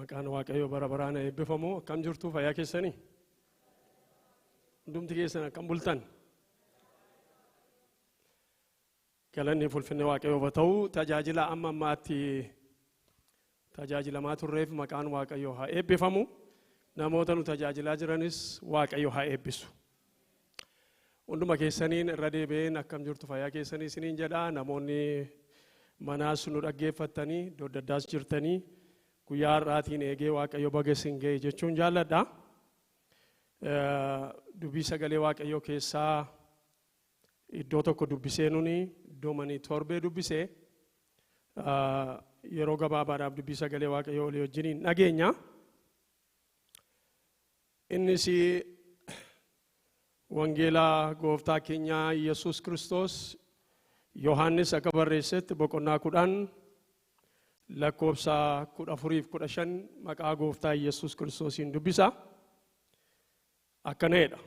Maqaan Waaqayyoo bara baraan haa eebbifamu. Akkam jirtu fayyaa keessanii? Hundumti keessan akkam bultan? Galanni fulfinni Waaqayyoof haa ta'u. Tajaajila amma ammaatti tajaajilamaa turreef maqaan Waaqayyoo haa eebbifamu. Namoota nu tajaajilaa jiranis Waaqayyo haa eebbisu. Hunduma keessaniin irra deebi'een akkam jirtu fayyaa keessanii isiniin jedha. Namoonni manaas nu dhaggeeffattanii iddoo adda addaas jirtanii guyyaa har'aatiin eegee Waaqayyo baga isin ga'e jechuun jaalladha. Dubbii sagalee Waaqayyoo keessaa iddoo tokko dubbisee nuni iddoo manii torbee dubbisee yeroo gabaabaadhaaf dubbii sagalee Waaqayyoo walii wajjiniin dhageenya. Innis Wangeela Gooftaa keenya Yesuus Kiristoos Yohaannis akka barreessetti boqonnaa 10 lakkoofsa 14 fi 15 maqaa Gooftaa Yesuus Kiristoosiin dubbisa. Akkana jedha.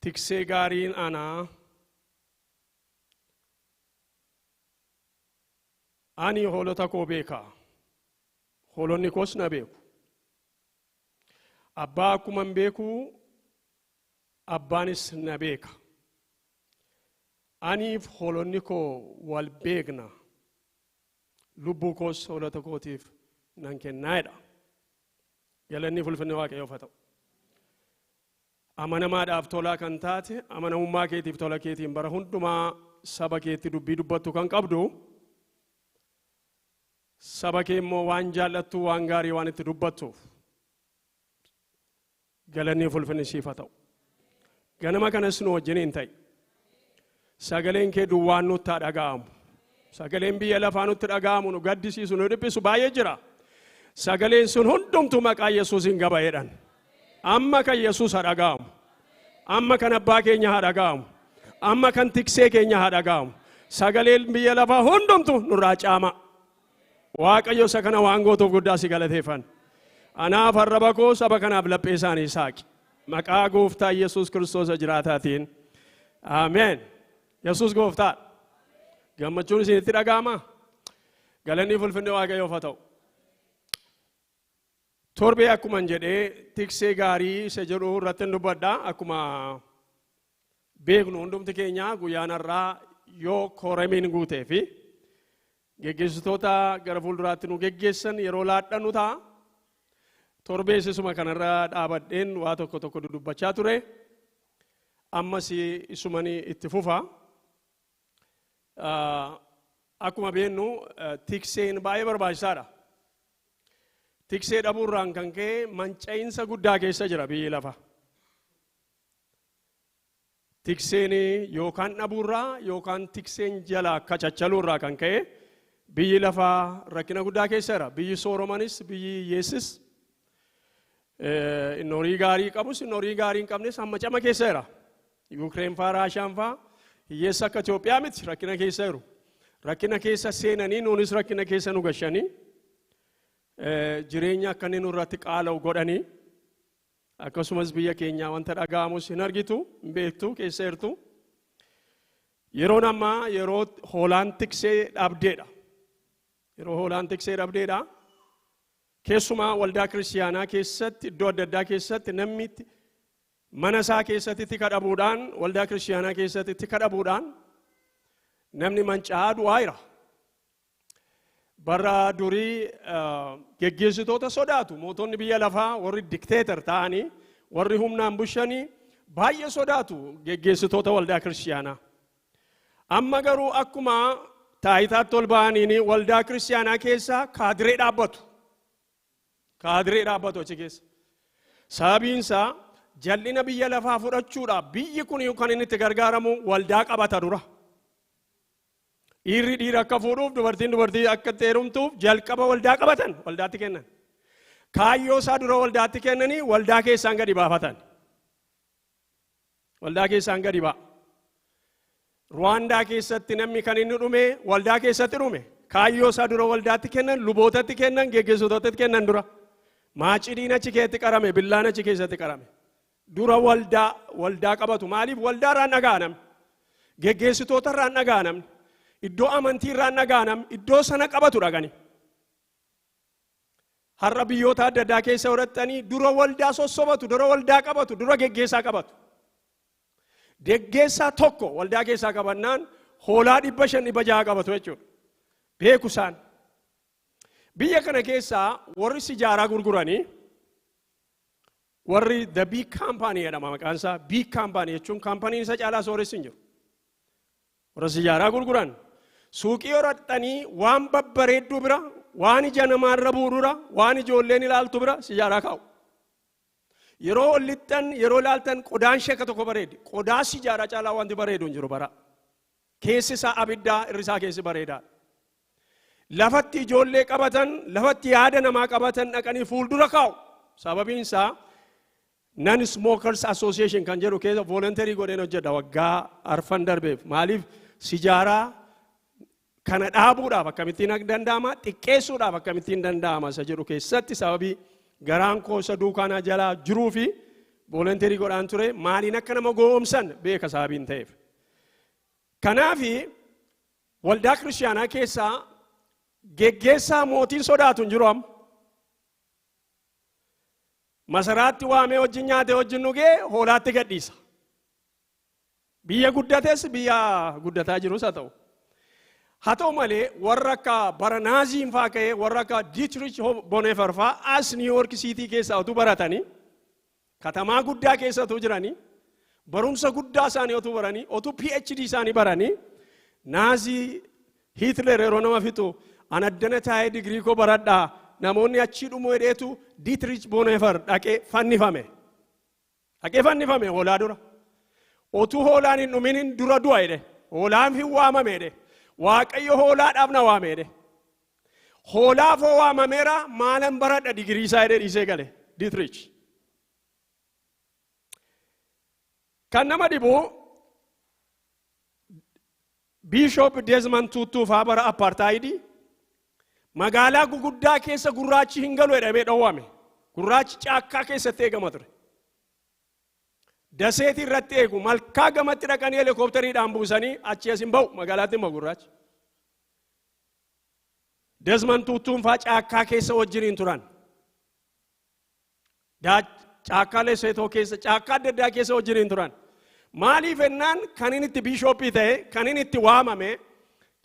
Tiksee gaariin ana ani hoolota koo beeka. Hoolonni koos na beeku. Abbaa akkuman beeku abbaanis na beeka. Aniif hoolonni koo wal beekna. Lubbuu koos hoolota kootiif nan kennaa jedha. Galanni fulfinni Waaqayyoof haa ta'u. Amanamaadhaaf tolaa kan taate amanamummaa keetiif tola keetiin bara hundumaa saba keetti dubbii dubbattu kan qabdu Saba kee immoo waan jaallattuu waan gaarii waan itti dubbattuuf galanni fulfinni siif haa ta'u. Ganama kanas nu wajjiniin ta'i. Sagaleen kee duwwaan nutti haa dhaga'amu. Sagaleen biyya lafaa nutti dhaga'amu nu gaddisiisu nu dhiphisu baay'ee jira. Sagaleen sun hundumtuu maqaa Yesuusiin gaba'eedhaan. Amma kan Yesuus haa dhaga'amu. Amma kan abbaa keenya haa dhaga'amu. Amma kan tiksee keenya haa dhaga'amu. Sagaleen biyya lafaa hundumtu nurraa caama. Waaqayyo isa kana waan gootuuf guddaa si galateeffan. Anaaf arraba koo saba kanaaf laphee isaanii saaqi. Maqaa gooftaa Yesuus Kiristoos jiraataatiin. Ameen. Yesuus gooftaadha. Gammachuun isinitti dhaga'ama. Galanni fulfinni Waaqayyoof haa ta'u. Torbee akkuman jedhee tiksee gaarii isa jedhu irratti hin dubbadha. Akkuma beeknu hundumti keenya guyyaan har'aa yoo kooramiin guutee fi geggeessitoota gara fuulduraatti nu geggeessan yeroo laadhannu ta'a. Torbee isuma kanarra dhaabadheen waa tokko tokko dudubbachaa ture. Ammas isumanii itti fufa. Akkuma beeknu tikseen baay'ee barbaachisaadha. Tiksee dhabuurraan kan ka'e manca'iinsa guddaa keessa jira biyyi lafa. Tikseen yookaan dhabuurraa yookaan tikseen jala kachachaluurraa kan ka'e biyyi lafaa rakkina guddaa keessa jira. Biyyi sooromanis biyyi hiyyeessis inni horii gaarii qabus inni horii gaarii hin qabnes hamma cama keessa jira. Yuukireen faa Raashaan faa hiyyeessa akka Itoophiyaa miti rakkina keessa jiru. Rakkina keessa seenanii nuunis rakkina keessa nu gashanii jireenya akka inni nurratti qaala'u godhanii akkasumas biyya keenyaa wanta dhaga'amus hin argitu hin beektu keessa jirtu. Yeroon ammaa yeroo hoolaan tiksee dhabdeedha. Yeroo hoolaan tiksee dhabdeedha. Keessumaa waldaa kiristiyaanaa keessatti iddoo adda addaa keessatti namni mana isaa keessatti tika dhabuudhaan waldaa kiristiyaanaa keessatti tika dhabuudhaan namni manca'aa du'aa jira. Bara durii geggeessitoota sodaatu mootonni biyya lafaa warri dikteetar ta'anii warri humnaan bushanii baay'ee sodaatu geggeessitoota waldaa kiristiyaanaa. Amma garuu akkuma taayitaatti ol ba'aniin waldaa kiristiyaanaa keessa kaadiree dhaabbatu. Kaadiree dhaabbatu achi keessa. Sababiin isaa jal'ina biyya lafaa fudhachuudhaaf biyyi kun kan inni itti gargaaramu waldaa qabata dura. Dhiirri dhiira akka fuudhuuf dubartiin dubartii akka itti heerumtuuf jalqaba waldaa qabatan waldaatti kennan. Kaayyoo isaa dura waldaatti kennanii waldaa keessaan gadi baafatan. Waldaa keessaan gadi ba'a. Ruwaandaa keessatti namni kan inni dhume waldaa keessatti dhume. Kaayyoo isaa dura waldaatti kennan, lubootatti kennan, geggeessitootatti kennan dura. Maacidiin achi keessatti qarame, billaan achi keessatti qarame. Dura waldaa waldaa qabatu. Maaliif waldaa irraan dhaga'a namni? Geggeessitoota irraan dhaga'a namni. Iddoo amantii irraan dhaga'a namni. Iddoo sana qabatu dhagani. Har'a biyyoota adda addaa keessa horattanii dura waldaa sossobatu, dura waldaa qabatu, dura geggeessaa qabatu. Geggeessaa tokko waldaa keessaa qabannaan hoolaa 500 600 qabatu jechuudha. Beeku isaan. Biyya kana keessaa warri sijaaraa gurguranii, warri The Big Company jedhama maqaan isaa. Big Company jechuun kaampaniin isa caalaa sooressi hin jiru. Warra sijaaraa gurguran suuqii horatanii waan babbareedduu bira, waan ija namaarra bu'u dura, waan ijoolleen ilaaltu bira sijaaraa kaa'u. Yeroo ol lixxan, yeroo ilaaltan, qodaan ishee akka tokko bareedi. Qodaa sijaaraa caalaa wanti bareedu hin jiru bara. Keessi isaa abiddaa, irri isaa keessi bareedaa. Lafatti ijoollee qabatan, lafatti yaada namaa qabatan dhaqanii fuuldura kaa'u. Sababiin isaa Non Smokers Association kan jedhu keessa voluntary godheen hojjedha waggaa 4 darbeef. Maaliif? Sijaaraa kana dhaabuudhaaf akkamittiin danda'ama, xiqqeessuudhaaf akkamittiin danda'ama isa jedhu keessatti, sababii garaan koo isa duukaanaa jalaa jiruu fi voluntary godhaan ture, maaliin akka nama goomsan beeka sababiin ta'eef. Kanaafi waldaa kiristaanaa keessaa geggeessaa mootiin sodaatu hin jiru amma. Masaraatti waamee wajjin nyaatee wajjin dhugee hoolaatti gadhiisa. Biyya guddates, biyya guddataa jirus haa ta'u. Haa ta'u malee, warra akka bara Naaziin faa ka'ee, warra akka Dietrich Bonhoeffer faa as New York City keessaa utuu baratanii, katamaa guddaa keessa utuu jiranii, barumsa guddaa isaanii utuu baranii, utuu PhD isaanii baranii, Naazii Hitler yeroo nama fixu, "An addana taa'ee digirii koo baradhaa, namoonni achii dhumu" jedheetu Dietrich Bonhoeffer dhaqee fannifame. Dhaqee fannifame hoolaa dura. "Otuu hoolaan hin dhuminin dura du'a" jedhe. "Hoolaan hin waamame" jedhe. "Waaqayyo hoolaadhaaf na waame" jedhe. "Hoolaaf hoo waamameera, maalan baradha digirii isaa?" jedhee dhiisee gale Dietrich. Kan nama dhibu, Bishop Desmond Tutu faa bara apartaayidii magaalaa guguddaa keessa gurraachi hin galu jedhamee dhowwame. Gurraachi caakkaa keessatti eegama ture. Daseetii irratti eegu, malkaa gamatti dhaqanii helikooppteriidhaan buusanii achi as hin ba'u, magaalaatti hin ba'u gurraachi. Desmond Tutuun faa caakkaa keessa wajjiniin turan. Caakkaa Leseetoo keessa, caakkaa adda addaa keessa wajjiniin turan. Maaliif ennaan, kan inni itti biishooppii ta'e, kan inni itti waamame,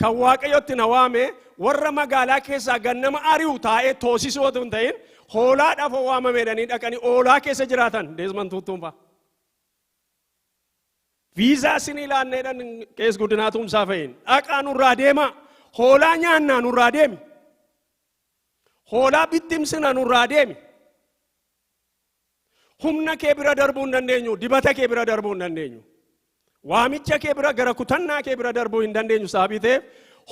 kan Waaqayyotti na waame, warra magaalaa keessaa gannama ari'u taa'ee toosisuu otoo hin ta'in, hoolaadhaaf waamame jedhanii dhaqanii hoolaa keessa jiraatan Desmond Tutuun fa'a. "Viizaa isin ilaanneedhaan," qees Guddinaa Tumsaa fa'iin, "dhaqaa nurraa deemaa, hoolaa nyaannaa nurraa deemi, hoolaa bittimsina nurraa deemi. Humna kee bira darbuu hin dandeenyu, dibata kee bira darbuu hin dandeenyu. Waamicha kee bira, gara kutannaa kee bira darbuu hin dandeenyu, sababii ta'eef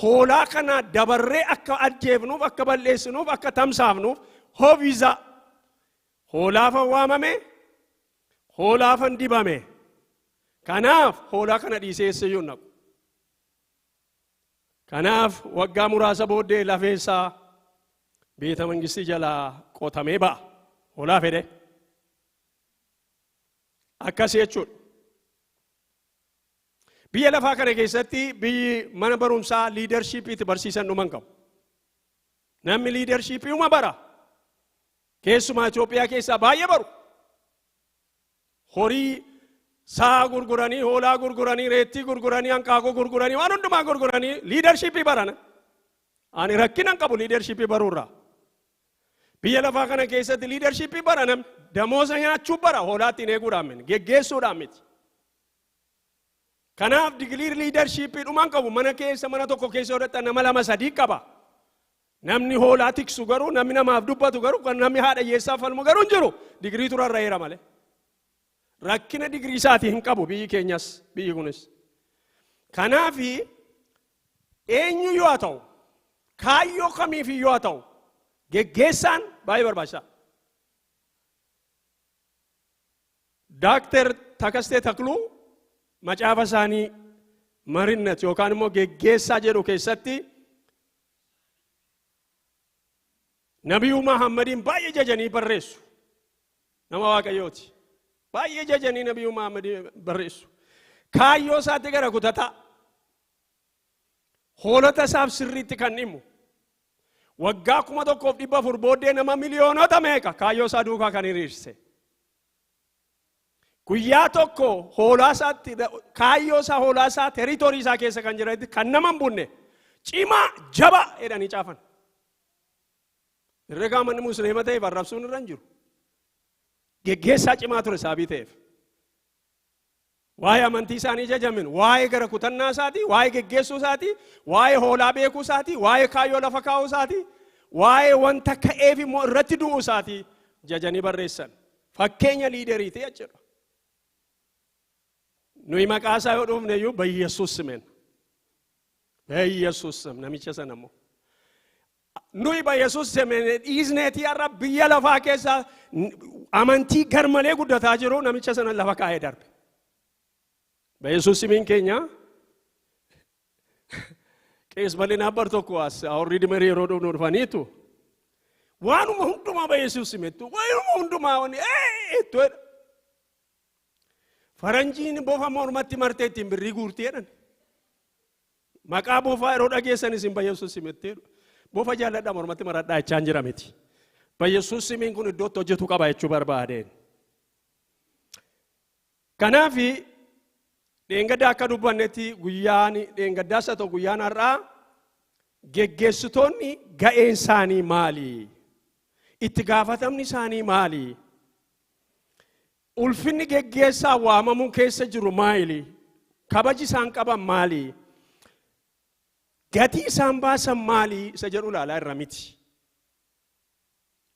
hoolaa kana dabarree akka ajjeefnuuf, akka balleessinuuf, akka tamsaafnuuf hoo viizaa. Hoolaafan waamame, hoolaafan dibame. Kanaaf hoolaa kana dhiisee eessayyuu hin dhaqu." Kanaaf waggaa muraasa booddee lafeessaa beeta mangistii jalaa qotamee ba'a. Hoolaa fedhe. Akkas jechuudha. Biyya lafaa kana keessatti biyyi mana barumsaa leadershipiitti barsiisan dhuman qabu. Namni leadershipii uma bara. Keessumaa Itoophiyaa keessaa baay'ee baru. Horii sa'a gurguranii, hoolaa gurguranii, reettii gurguranii, hanqaaquu gurguranii, waan hundumaa gurguranii leadershipii barana. Ani rakkina hin qabu leadershipii baruurraa. Biyya lafaa kana keessatti leadershipii bara namni damooza nyaachuu bara, hoolaa ittiin eeguudhaan miti, geggeessuudhaan miti. Kanaaf digirii leadershipii dhumaan qabu mana keessa, mana tokko keessa hodhatan nama lama sadii qaba. Namni hoolaa tiksu garuu, namni namaaf dubbatu garuu, kan namni haadha hiyyeessaa falmu garuu hin jiru. Digirii turarra malee. Rakkina digirii isaatii hin qabu biyyi keenyas, biyyi kunis. Kanaafi eenyu yoo haa ta'u, kaayyoo kamiif yoo haa ta'u, geggeessaan baay'ee barbaachisaa. Daaktar Takastee Takluu macaafa isaanii "Marinnat" yookaan immoo "Geggeessaa" jedhu keessatti Nabiyuu Muhammadiin baay'ee jajanii barreessu. Nama Waaqayyooti. Baay'ee jajanii Nabiyuu Muhammadiin barreessu. Kaayyoo isaatti gara kutataa. Hoolota isaaf sirriitti kan dhimmu. Waggaa 1400 booddee nama miliyoonota meeqa kaayyoo isaa duukaa kan hiriirse. Guyyaa tokko hoolaa isaatti, kaayyoo isaa, hoolaa isaa, territory isaa keessa kan jiranitti kan nama hin bunne, cimaa jaba jedhanii caafan. Herregaa manni Musliima ta'eef arrabsuun irra hin jiru. Geggeessaa cimaa ture saabii ta'eef. Waa'ee amantii isaanii jajamin, waa'ee gara kutannaa isaatii, waa'ee geggeessuu isaatii, waa'ee hoolaa beekuu isaatii, waa'ee kaayyoo lafa kaa'uu isaatii, waa'ee wanta ka'eef immoo irratti du'uu isaatii jajanii barreessan. Fakkeenya leaderiiti jechuudha. Nuyi maqaa isaa yoo dhufne iyyuu በኢየሱስ ስም. በኢየሱስ ስም namicha sana immoo. Nuyi በኢየሱስ ስም dhiisneetii har'a biyya lafaa keessa amantii garmalee guddataa jiru namicha sana lafa kaa'ee darbe. በኢየሱስ ስም iin keenya qees bal'inaa bar tokko as awurrii dimarii yeroo dhufnu dhufaniitu waanuma hundumaa በኢየሱስ ስም ettu, waanuma hundumaa wanni ettu jedha. Faranjiin bofa mormatti martee ittiin birrii guurtii jedhan. Maqaa bofaa yeroo dhageessan isin በኢየሱስ ስም ettee bofa jaalladha mormatti maradhaa jechaan jira miti. በኢየሱስ ስም iin kun iddootti hojjetu qaba jechuu barbaadeen. Kanaafi dheengaddaa akka dubbannetti, guyyaan dheengaddaas haa ta'u guyyaan har'aa, geggeessitoonni ga'een isaanii maali? Itti gaafatamni isaanii maali? Ulfinni geggeessaa waamamuu keessa jiru maali? Kabaji isaan qaban maali? Gatii isaan baasan maali? Isa jedhu ilaalaa irra miti.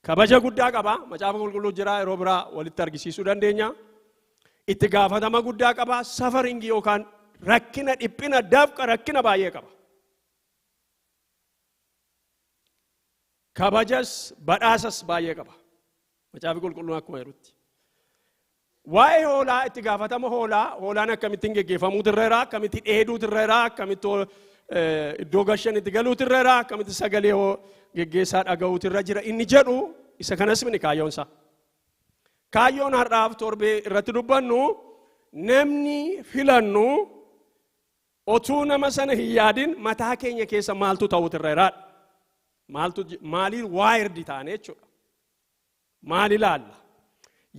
Kabaja guddaa qaba. Macaafa Qulqulluu jira, yeroo biraa walitti argisiisuu dandeenya. Itti gaafatama guddaa qaba. Suffering yookaan rakkina, dhiphina, dafqa, rakkina baay'ee qaba. Kabajas badhaasas baay'ee qaba. Macaafi Qulqulluun akkuma jedhutti. Waa'ee hoolaa, itti gaafatama hoolaa, hoolaan akkamittiin geggeeffamuutu irra jira, akkamitti dheeduutu irra jira, akkamitti iddoo gashan itti galuutu irra jira, akkamitti sagalee geggeessaa dhaga'uutu irra jira inni jedhu isa kanas mini kaayyoon isaa. Kaayyoon har'aaf torbee irratti dubbannu, namni filannu otuu nama sana hin yaadin mataa keenya keessa maaltu ta'uutu irra jiraadha. Maaltu maaliin wired taane jechuudha. Maal ilaalla?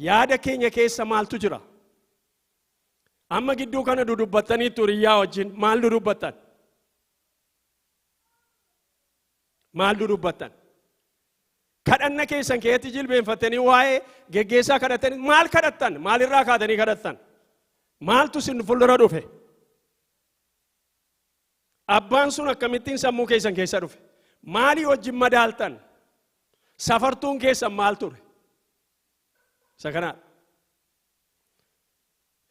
Yaada keenya keessa maaltu jira? Amma gidduu kana dudubbattaniittu, hiriyyaa wajjin maal dudubbattan? Maal dudubbattan? Kadhanna keessan keessatti jilbeenfattanii waa'ee geggeessaa kadhattanii maal kadhattan? Maalirraa kaatanii kadhattan? Maaltu isin fuuldura dhufe? Abbaan sun akkamittiin sammuu keessan keessa dhufe? Maalii wajjin madaaltan? Safartuun keessan maal ture? Isa kanaadha.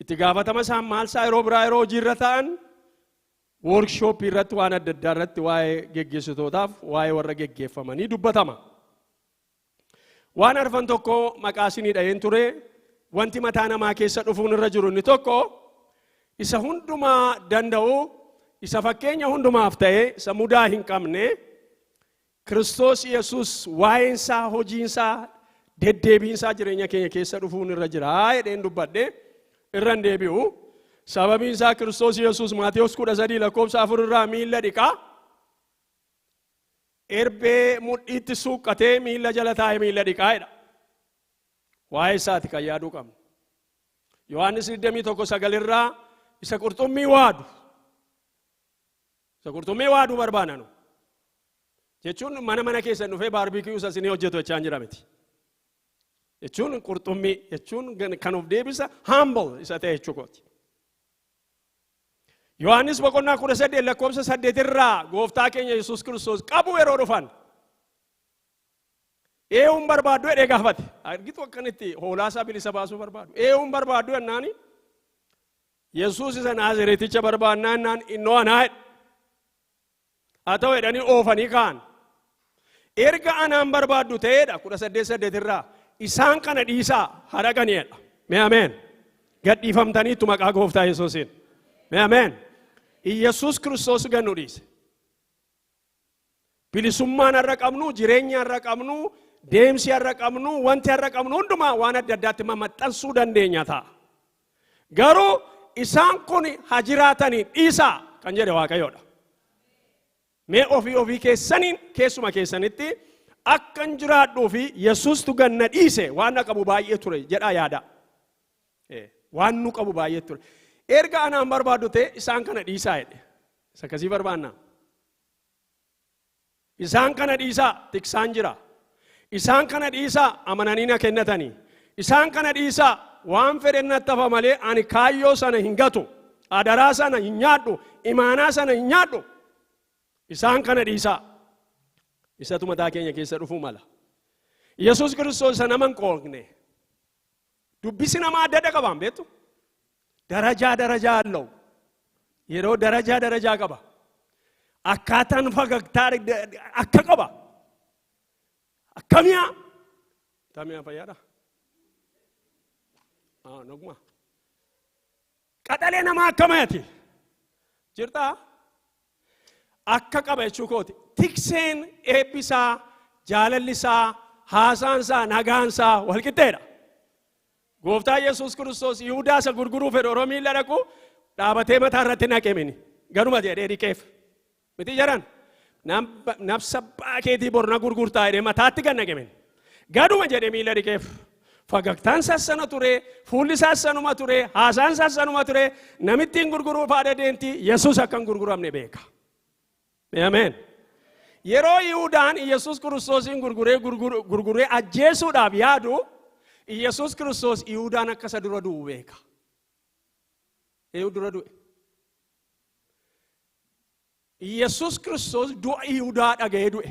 Itti gaafatama isaan maal isaa yeroo biraa yeroo hojiirra ta'an workshopii irratti, waan adda addaa irratti waa'ee geggeessitootaaf waa'ee warra geggeeffamanii dubbatama. Waan arfan tokko maqaa isinii dha'een ture. Wanti mataa namaa keessa dhufuun irra jiru inni tokko, isa hundumaa danda'u, isa fakkeenya hundumaaf ta'e, isa mudaa hin qabne, Kiristoos Yesuus, waa'eensaa, hojiinsaa, deddeebiinsaa jireenya keenya keessa dhufuun irra jira jedheen dubbadhe, irra hin deebi'u. Sababiin isaa Kiristoos Yesuus Maatiyos 13 lakkoofsa 4 irraa miilla dhiqaa. Erbee mudhiitti suuqqatee miilla jala taa'ee miilla dhiqaa jedha. Waa'ee isaati kan yaaduu qabnu. Yohaannis 21:9 irraa isa qurxummii waadu. Isa qurxummii waaduu barbaananu. Jechuun mana mana keessan dhufee barbecue isa isinii hojjetu jechaan jira miti. Jechuun qurxummii jechuun kan of deebisa, humble isa ta'e jechuu kooti. Yohaannis boqonnaa 18 lakkoofsa 8 irraa gooftaa keenya Yesuus Kiristoos qabu yeroo dhufan, "Ee'uun barbaaddu?" jedhee gaafate. Argitu, akkanitti hoolaa isaa bilisa baasuu barbaadu. "Ee'uun barbaaddu?" jennaani, "Yesuus isa Naazireeticha barbaannaa" jennaan, "Innoo anaa" jedhe. Haa ta'u jedhanii oofanii ka'an. "Erga anaan barbaaddu ta'eedha," 18:8 irraa, "isaan kana dhiisaa hadhaqaniidha." Mee ameen. Gadhiifamtaniittu maqaa gooftaa Yesuusiin. Mee ameen. Iyyasuus Kiristoos gannu dhiise. Bilisummaan har'a qabnu, jireenya har'a qabnu, deemsi har'a qabnu, wanti har'a qabnu hundumaa waan adda addaatti mamaxxansuu dandeenya ta'a. Garuu isaan kun haa jiraatanii dhiisaa kan jedhe Waaqayyoodha. Mee ofii ofii keessaniin keessuma keessanitti akkan jiraadhuu fi Yesuustu ganna dhiise waan na qabu baay'ee ture jedhaa yaada. Waan nu qabu baay'ee ture. Erga anaan barbaaddu ta'e isaan kana dhiisaa jedhe. Isa akkasii barbaanna. Isaan kana dhiisaa, tiksaan jira. Isaan kana dhiisaa, amananii na kennatanii. Isaan kana dhiisaa, waan fedhen natti hafa malee ani kaayyoo sana hin gatu. Adaraa sana hin nyaadhu. Imaanaa sana hin nyaadhu. Isaan kana dhiisaa. Isatu mataa keenya keessa dhufuu mala. Yesuus Kiristoos isa nama hin qooqne. Dubbisi namaa adda adda qabaan beektu. Darajaa darajaa አለው. Yeroo darajaa darajaa qaba. Akkaataan fagagtaa akka qaba. Akkamiyaa? Tamiyaa fayyaadha? Ah, noguma. Qaxalee namaa akkamiiti? Jirtaa? Akka qaba jechuu kooti. Tikseen eebbisaa, jaalallisaa, haasaansaa, nagaansaa walqixxeedha. Gooftaa Yesuus Kiristoos Yihudaa isa gurguruu fedhu yeroo miilla dhaqu dhaabatee mataa irratti naqe mini. Garuma jedhee dhiqeef. Miti jedhan. Nabsa abbaa keetii bor na gurgurtaa jedhee mataatti gad naqe mini. Gaduma jedhee miilla dhiqeef. Fagagtaan sassana ture, fuulli sassanuma ture, haasaan sassanuma ture, namittiin gurguruuf haadha deemti, Yesuus akka hin gurguramne beeka. Ameen. Yeroo Yihudaan Yesuus Kiristoosiin gurguree gurguree ajjeesuudhaaf yaadu, Yesuus Kiristoos Yihudaan akka isa dura du'u beeka. Eenyu dura du'e? Yesuus Kiristoos du'a Yihudaa dhaga'ee du'e.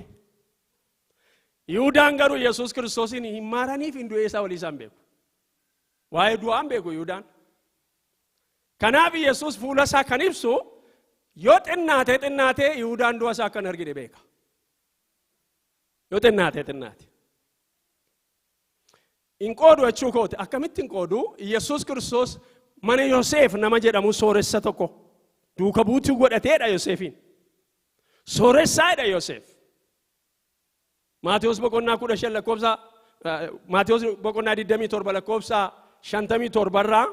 Yihudaan garuu Yesuus Kiristoosiin hin maaraniif hin du'ee isaa walii isaan beeku. Waa'ee du'aa hin beeku Yihudaan. Kanaaf Yesuus fuula isaa kan ibsu yoo xinnaatee xinnaatee Yihudaan du'a isaa akka hin argine beeka. Yoo xinnaatee xinnaate. Hin qoodu jechuu kooti. Akkamitti hin qoodu? Yesuus Kiristoos mana Yoseef nama jedhamu sooressa tokko duuka buutuu godhateedha Yoseefiin. Sooressaadha Yoseef. Maatiyos boqonnaa 15 lakkoofsa, Maatiyos boqonnaa 27 lakkoofsa 57 irraa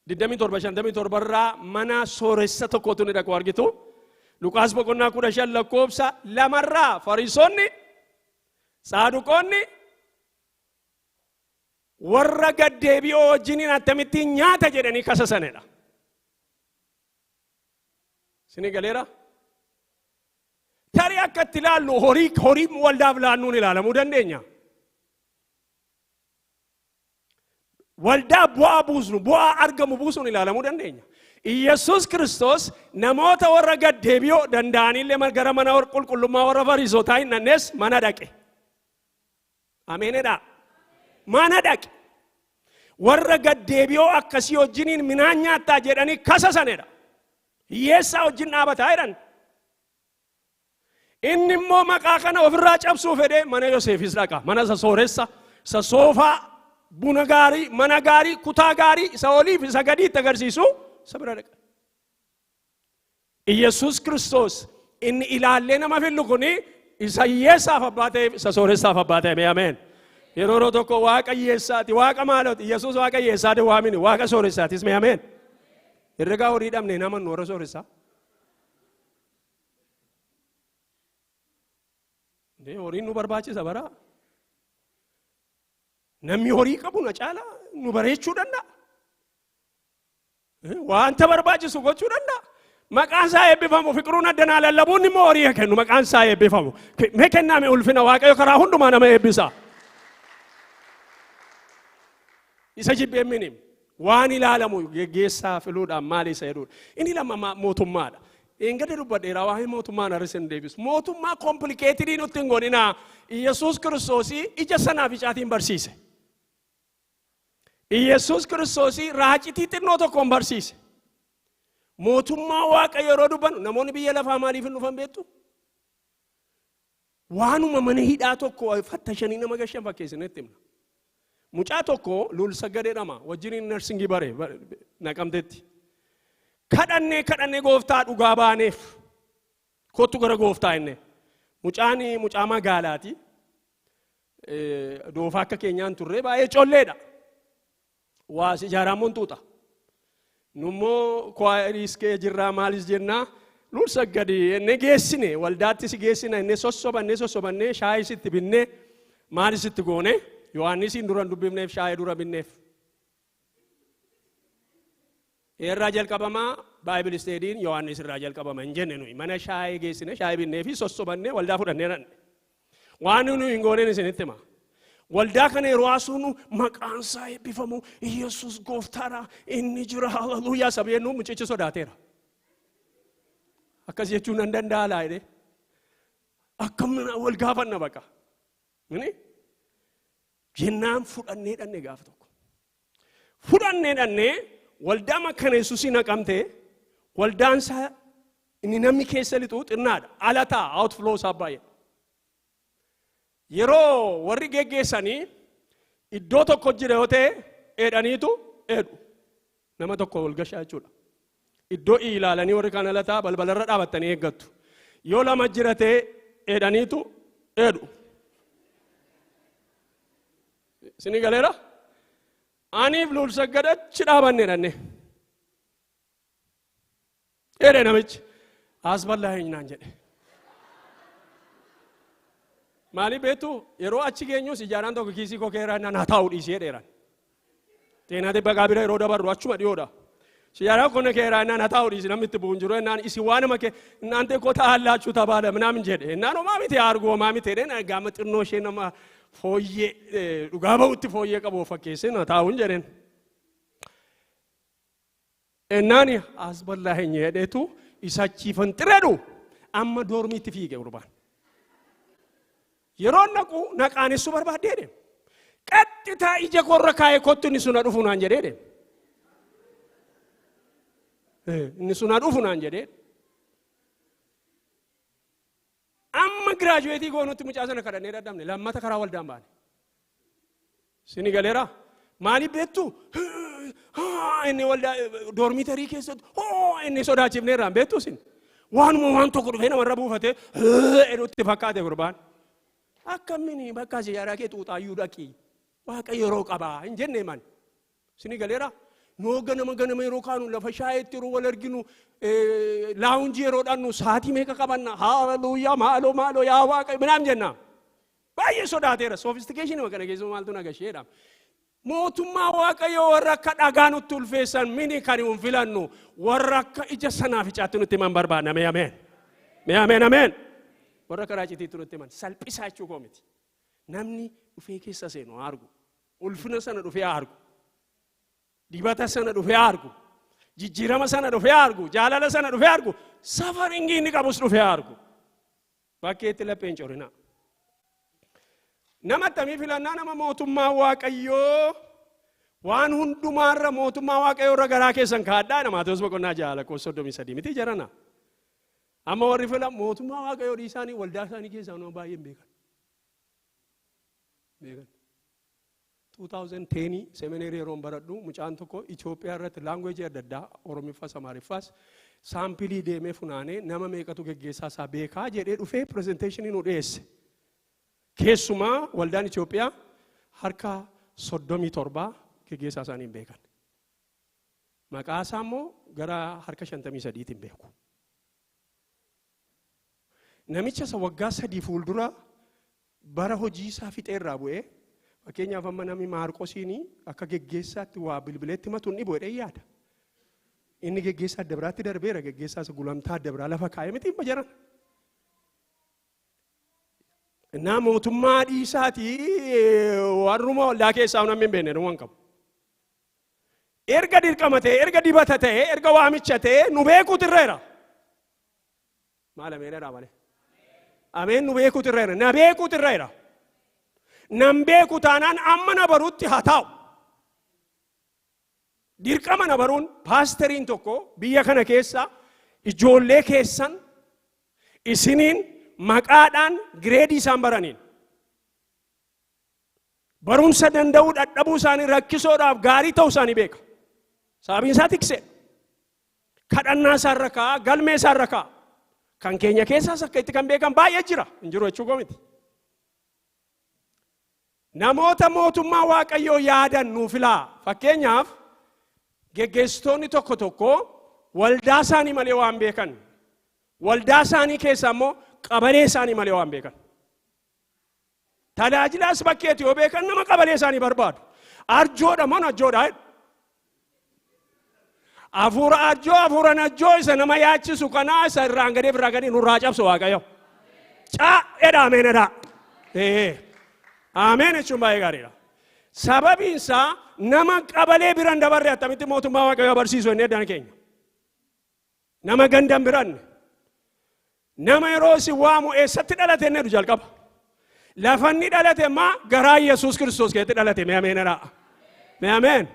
27 57 irraa mana sooressa tokkotu ni dhaqu argitu. Luqaas boqonnaa 15 lakkoofsa lamarraa Fariisonni, Saaduqoonni warra gaddeebi'oo wajjiniin akkamittiin nyaata jedhanii kasasanidha. Isinii galeera? Tarii akka itti ilaallu horii horii waldaaf laannuun ilaalamuu dandeenya. Waldaa bu'aa buusnu, bu'aa argamu buusuun ilaalamuu dandeenya. Iyyasuus Kiristoos namoota warra gad deebi'oo danda'anillee gara mana qulqullummaa warra Fariisotaa hin dhannees mana dhaqe. Ameenedha. Mana dhaqe. Warra gad deebi'oo akkasii wajjiniin minaan nyaattaa jedhanii kasasanedha. Hiyyeessaa wajjin dhaabataa jedhan. Inni immoo maqaa kana ofirraa cabsuu fedhee mana Yoseefis dhaqa. Mana isa sooressa, isa soofaa, buna gaarii, mana gaarii, kutaa gaarii, isa oliif isa gadiitti agarsiisu isa bira dhaqa. Iyyasuus Kiristoos inni ilaallee nama fillu kuni isa hiyyeessaaf abbaa ta'eef isa sooressaaf abbaa ta'e. Ameen. Yeroo yeroo tokko waaqa hiyyeessaati, waaqa maalooti. Iyyasuus waaqa hiyyeessaati waamini, waaqa sooressaatis. Mee ameen. Herregaa horii dhabne nama nu warra sooressaa. Horiin nu barbaachisa bara. Namni horii qabu na caala nu bareechuu danda'a. Wanta barbaachisu gochuu danda'a. Maqaan isaa eebbifamu. Fiqiruun addanaa lallabuun immoo horii haa kennu, maqaan isaa eebbifamu. Mee kennaame ulfina. Waaqayyo karaa hundumaa nama eebbisa. Isa jibbeen minim. Waan ilaalamu geggeessaa filuudhaan maali isa jedhudha. Inni lama mootummaadha. Eengada dubbadheeraa waa'ee mootummaan har'is hin deebisu. Mootummaa complicated nutti hin godhinaa. Iyyasuus Kiristoosii ija sanaaf icaatiin barsiise. Iyyasuus Kiristoosii raacitii xinnoo tokkoon barsiise. Mootummaa Waaqa yeroo dubbannu namoonni biyya lafaa maaliif hin dhufan beektu? Waanuma mana hidhaa tokko fattashanii nama gashan fakkeessinetti himna. Mucaa tokko Lul Saggadee dhama wajjiniin nursing bare Naqamtetti. Kadhannee kadhannee gooftaa dhugaa baaneef, kottu gara gooftaa inni. Mucaan mucaa magaalaati. Doofaa akka keenyaan turre, baay'ee colleedha. Waas ijaaramuun tuuta. Nummoo choiris kee jirraa maalis jennaa Lul Saggadi enne geessine, waldaatti si geessina enne sossobannee sossobannee shaayii sitti binnee maalis itti goone. Yohaannisiin dura hin dubbifneef, shaayii dura binneef. Irraa jalqabamaa Bible studyn Yohaannis irraa jalqabama hin jenne. Nuyi mana shaayii geessine, shaayii binnee fi sossobannee waldaa fudhannee dhanne. Waan nuyi hin gooneen isinitti hima. Waldaa kana yeroo haasofnu, maqaan isaa eebbifamu, Yesuus gooftaadha, inni jira, haleluuyaa sabii jennu, mucichi sodaateera. Akkas jechuun nan danda'a laa jedhee. Akkam wal gaafanna baqa. Mini? Jennaan fudhannee dhanne gaafa tokko. Fudhannee dhannee waldaa Makkana Yesuusii Naqamte. Waldaan isaa inni namni keessa lixu xinnaadha. Ala ta'a, outflow isaa baay'ee. Yeroo warri geggeessanii iddoo tokko jira yoo ta'e, eedhaniitu eedhu. Nama tokko ol gashaa jechuudha. Iddoo ilaalanii warri kaan ala ta'a, balbalarra dhaabattanii eeggattu. Yoo lama jira ta'e, eedhaniitu eedhu. Isinii galeera? Aniif Lul Saggadachi dhaabanne dhanne. Eedhe namichi. As bal'aa naan jedhe. Maaliif beektu? Yeroo achi geenyus ijaaraan tokko kiisii koo keeraa naan haa taa'u dhiisee dheeran. Xeenaa xibbaqaa bira yeroo dabarru achuma dhiyoodha. Siyaaraan kun keeraa naan haa taa'u dhiisi, namni itti bu'u hin jiru naan isin waan nama kee እናንተ እኮ ታላችሁ ተባለ ምናምን jedhe. Innaan homaa miti argu, homaa miti jedheen. Gaama xinnoo ishee nama fooyyee dhugaa ba'utti fooyyee qabu fakkeessee na taa'uun jedheen. Ennaani as bal'aa hin jedheetu isa achiifan xireedhu amma dormiitti fiige gurbaan. Yeroo naqu naqaanessuu barbaaddee deema. Qaxxitaa ija koorra kaa'ee, kottu, inni sun dhufu naan jedhee deema. Inni sun dhufu naan jedhee. Amma graduate goonutti mucaa sana kadhannee dadhabne, lammata karaa waldaan baane. Sini galeera? Maaliif beektu? Inni waldaa dormitory keessatti inni sodaachifneerraan beektu isin. Waanuma waan tokko dhufee namarra buufatee jedhutti fakkaate gurbaan. Akkamini bakka siyaaraa kee xuuxaayyuu dhaqii. Waaqa yeroo qabaa hin jenne man. Sini galeera? Noo ganama ganama yeroo kaanu, lafa shaayeetti yeroo wal arginu, lounge yeroo dhannu, sa'aatii meeqa qabanna, haaleluyyaa, maaloo maaloo yaa Waaqa ምናምን jenna. Baay'ee sodaateera. Sophistication kana keessa maaltu nagasheedha. Mootummaa Waaqayyoo warra akka dhagaa nutti ulfeessan mini kan hin filannu, warra akka ija sanaa ficaatti nutti himan barbaadna. Mee ameen. Mee ameen ameen. Warra karaa citiitti nutti himan salphisaa jechuu koo miti. Namni dhufee keessa seenu haa argu. Ulfina sana dhufee haa argu. Dibata sana dhufee haa argu. Jijjiirama sana dhufee haa argu. Jaalala sana dhufee haa argu. Suffering inni qabus dhufee haa argu. Bakkeetti lapheen corinaa. Nama akkamii filannaa? Nama mootummaa Waaqayyoo, waan hundumaarra mootummaa Waaqayyoo irra garaa keessan kaadhaa na Maatewos boqonnaa 6 lakkoofsa 33 miti jarana. Amma warri filan mootummaa Waaqayyoo dhiisaanii waldaa isaanii keessaa nama baay'een beekan. Beekan. 2010 seminary yeroon baradhu, mucaan tokko Itoophiyaa irratti language adda addaa, Oromiffaas Amaariffaas, sample deemee funaanee nama meeqatu geggeessaa isaa beekaa jedhee dhufee presentation nu dhiyeesse. Keessumaa waldaan Itoophiyaa harka 37 geggeessaa isaanii hin beekan. Maqaa isaa immoo gara harka 53tiin beeku. Namicha isa waggaa 3 fuuldura bara hojii isaa fixee irraa bu'ee, fakkeenyaaf amma namni Maarqosiin akka geggeessaatti waa bilbileetti matu hin dhibu jedhee yaada. Inni geggeessaa adda biraatti darbeera, geggeessaa isa gulantaa adda biraa lafa kaa'ee miti hin jaran. Innaa mootummaa dhiisaatii warruma waldaa keessaa namni hin beekne dhuma hin qabu. Erga dirqama ta'e, erga dibata ta'e, erga waamicha ta'e, nu beekuutu irra. Maal, ameen irraa malee? Ameen, nu beekuutu irra jira. Na beekuutu irra jira. Nan beeku taanaan amma na barutti haa taa'u. Dirqama na baruun paasteriin tokko biyya kana keessa ijoollee keessan isiniin maqaadhaan grade isaan baraniin barumsa danda'uu dadhabuu isaanii, rakkisoodhaaf gaarii ta'uu isaanii beeka. Sababiin isaa tiksee. Kadhannaa isaarra kaa'a, galmee isaarra kaa'a. Kan keenya keessaas akka itti kan beekan baay'ee jira. Hin jiru jechuu koo miti. Namoota mootummaa Waaqayyoo yaadan nuu filaa. Fakkeenyaaf Geggeessitoonni tokko tokko waldaa isaanii malee waan beekan, waldaa isaanii keessa immoo qabalee isaanii malee waan beekan. Tajaajilaas bakkeetti yoo beekan nama qabalee isaanii barbaadu. Arjoodha moo najjoodha jedhu. Hafuura arjoo, hafuura najjoo isa nama yaachisu kanaa isa irraan gadee irraa gadee nurraa cabsu Waaqayyo. Caa jedha, ameen jedha. Ee. Ameen jechuun baay'ee gaariidha. Sababiin isaa nama qabalee biran dabarre attamitti mootummaa Waaqayyoo barsiisu inni eddana keenya. Nama gandan biranne. Nama yeroo isin waamu eessatti dhalate inni jedhu jalqaba. Lafanni dhalate maa garaa Yesuus Kiristoos keessatti dhalate. Mee ameen jedhaa. Mee ameen.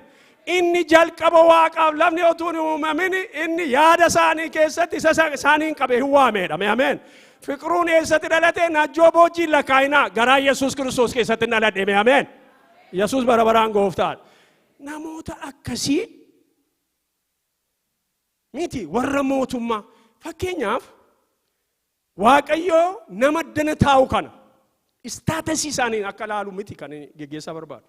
Inni jalqaba Waaqaaf lafni otuu hin uumamin inni yaada isaanii keessatti isa isaaniin qabe hin waameedha. Mee ameen. Fiqiruun eessatti dhalate? Najjoo Boojjiin lakkaa'inaa, garaa Yesuus Kiristoos keessatti dhaladhe. Mee ameen. Yesuus bara baraan gooftaadha. Namoota akkasii miti warra mootummaa. Fakkeenyaaf, Waaqayyoo nama dana taa'u kana status isaaniin akka laalu miti kan geggeessaa barbaadu.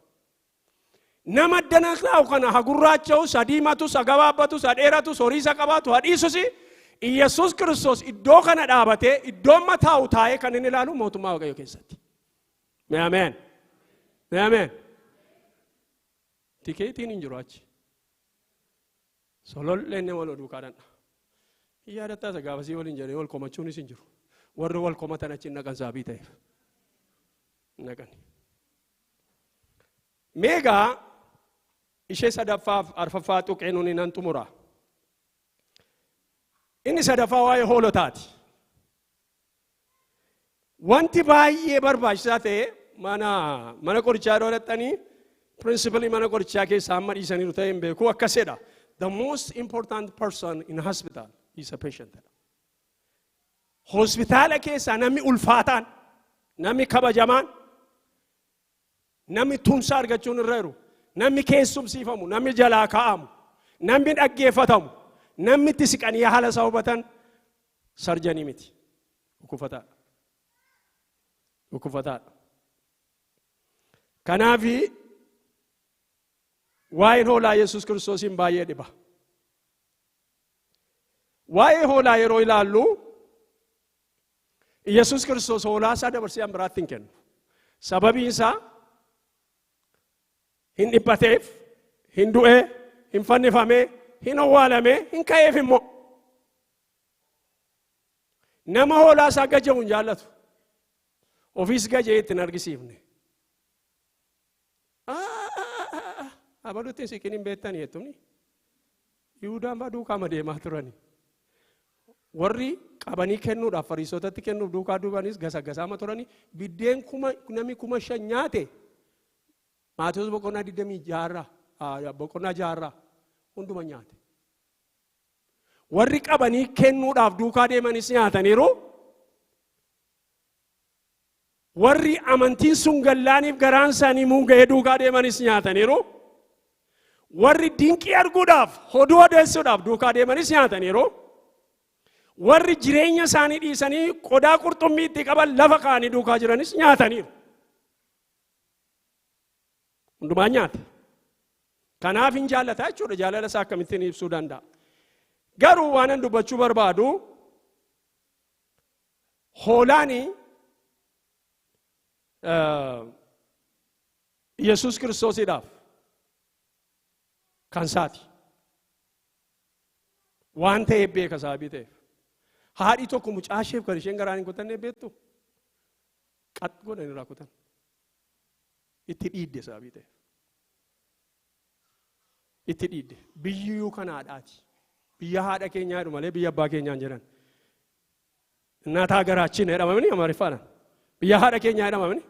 Nama dana taa'u kana ha gurraacha'us, ha diimatus, ha gabaabbatus, ha dheeratus, horii isa qabaatu ha dhiisus, Iyyasuus Kiristoos iddoo kana dhaabatee, iddoo amma taa'u taa'ee kan inni ilaalu mootummaa Waaqayyoo keessatti. Mee ameen. Mee ameen. Tikeetiin hin jiru achi. Sololleen nama wal duukaa dhandha. Hin yaadattaa isa gaafasii waliin jedhee wal komachuunis hin jiru. Warri wal komatan achi hin dhaqan saabii ta'eef. Hin dhaqan. Meegaa ishee sadaffaaf arfaffaa tuqee nuni nan xumura. Inni sadaffaa waa'ee hoolotaati. Wanti baay'ee barbaachisaa ta'e mana qorichaa yeroo dhaqxanii principle mana qorichaa keessaa amma dhiisaniiru ta'e hin beeku, akkasidha. The most important person in hospital is a patient. Hospitaala keessaa namni ulfaataan, namni kabajamaan, namni tumsa argachuun irra jiru, namni keessumsiifamu, namni jalaa kaa'amu, namni dhaggeeffatamu, namni itti siqanii haala isaa hubatan surgeon miti. Dhukkubsataadha. Dhukkubsataadha. Kanaafi waa'een hoolaa Yesuus Kiristoosiin baay'ee dhiba. Waa'ee hoolaa yeroo ilaallu, Yesuus Kiristoos hoolaa isaa dabarsee an biraatti hin kennu. Sababiin isaa hin dhiphateef, hin du'ee, hin fannifamee, hin owwaalamee, hin ka'eef immoo. Nama hoolaa isaa gaja'u hin jaallatu. Ofiis gaja'ee itti hin argisiifne. Abalutti hin siqin hin beektanii jettumni. Yihuudaan fa'aa duukaama deemaa turani. Warri qabanii kennuudhaaf Fariisotatti kennuuf duukaa duubanis gasa gasaama turani. Biddeen kuma namni 5,000 nyaate, Maatiyus boqonnaa 26rraa, boqonnaa 6rraa, hunduma nyaate. Warri qabanii kennuudhaaf duukaa deemanis nyaataniiru. Warri amantiin sun gallaaniif garaan isaanii muuga'ee duukaa deemanis nyaataniiru. Warri dinqii arguudhaaf, oduu odeessuudhaaf duukaa deemanis nyaataniiru. Warri jireenya isaanii dhiisanii qodaa qurxummii itti qaban lafa kaa'anii duukaa jiranis nyaataniiru. Hundumaa nyaate. Kanaaf hin jaallata jechuudha. Jaalala isaa akkamittiin ibsuu danda'a? Garuu waan an dubbachuu barbaadu, hoolaani Yesuus Kiristoosiidhaaf kan isaati. Waan ta'eef beeka sababii ta'eef. Haadhi tokko mucaa isheef kan isheen garaan hin kutanne beektu, qat godhan irraa kutan. Itti dhiidde sababii ta'eef. Itti dhiidde. Biyyuu kan haadhaati. Biyya haadha keenyaa jedhu malee biyya abbaa keenyaan jedhan. እናት ሀገራችን jedhamamni Amaariffaadhaan. Biyya haadha keenyaa jedhamamni.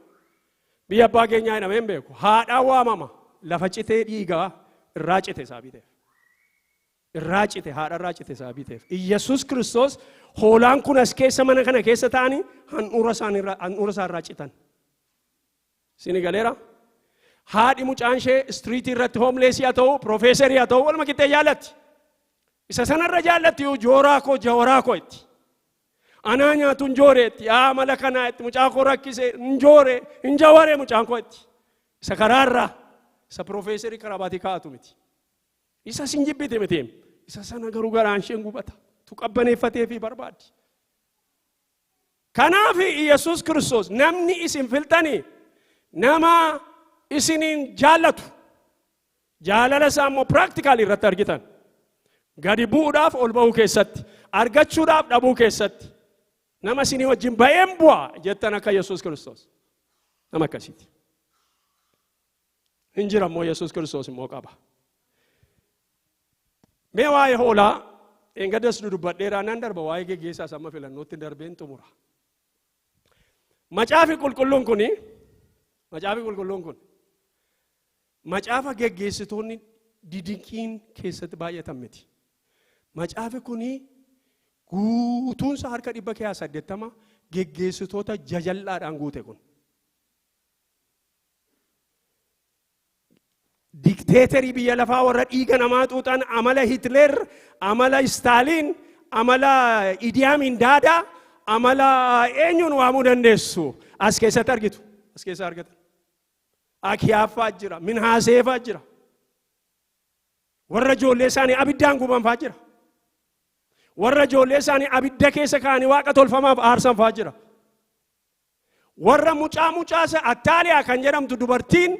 Biyya abbaa keenyaa jedhamee hin beeku. Haadhaan waamama. Lafa citee dhiigaa irraa cite sababii ta'eef. Irraa cite, haadha irraa cite sababii ta'eef. Iyyasuus Kiristoos hoolaan kun as keessa mana kana keessa ta'anii handhuura isaa irraa citan. Sini galeera? Haadhi mucaan ishee street irratti homeless haa ta'u, piroofeesarii haa ta'u, waluma qixxee jaallatti. Isa sanarra jaallatti yoo jooraa koo, jawaraa koo itti. Anaa nyaatu hin jooreetti, yaa mala kanaa itti mucaa koo rakkise hin joore, hin jawaree mucaan koo itti. Isa karaarraa, isa piroofeesarii karabaatii kaa'atu miti. Isa sin jibbite miti. Isa sana garuu garaan isheen gubata. Tu qabbaneeffatee fi barbaaddi. Kanaaf Iyyasuus Kiristoos namni isin filtanii nama isiniin jaallatu, jaalala isaa immoo practical irratti argitan, gadi bu'uudhaaf ol ba'uu keessatti, argachuudhaaf dhabuu keessatti, nama isinii wajjin ba'een bu'a jettan akka Yesuus Kiristoos nama akkasiiti. Hin jira immoo, Yesuus Kiristoos immoo qaba. Mee waa'ee hoolaa eengaddas dudubbadheeraa nan darba, waa'ee geggeessaas amma filannootti darbeen xumura. Macaafi qulqulluun kun macaafa geggeessitoonni didinqiin keessatti baay'atan miti. Macaafi kuni guutuunsa harka 80% geggeessitoota jajallaadhaan guute kun. Dikteeterii biyya lafaa warra dhiiga namaa xuuxan, amala Hitler, amala Staaliin, amala Idi Amin Daadaa, amala eenyuun waamuu dandeessu as keessatti argitu. As keessa argatan. Akiyaaffaa jira, Minhaaseefaa jira. Warra ijoollee isaanii abiddaan gubanfaa jira. Warra ijoollee isaanii abidda keessa kaa'anii waaqa tolfamaaf aarsanfaa jira. Warra mucaa mucaasa Attaaliyaa kan jedhamtu dubartiin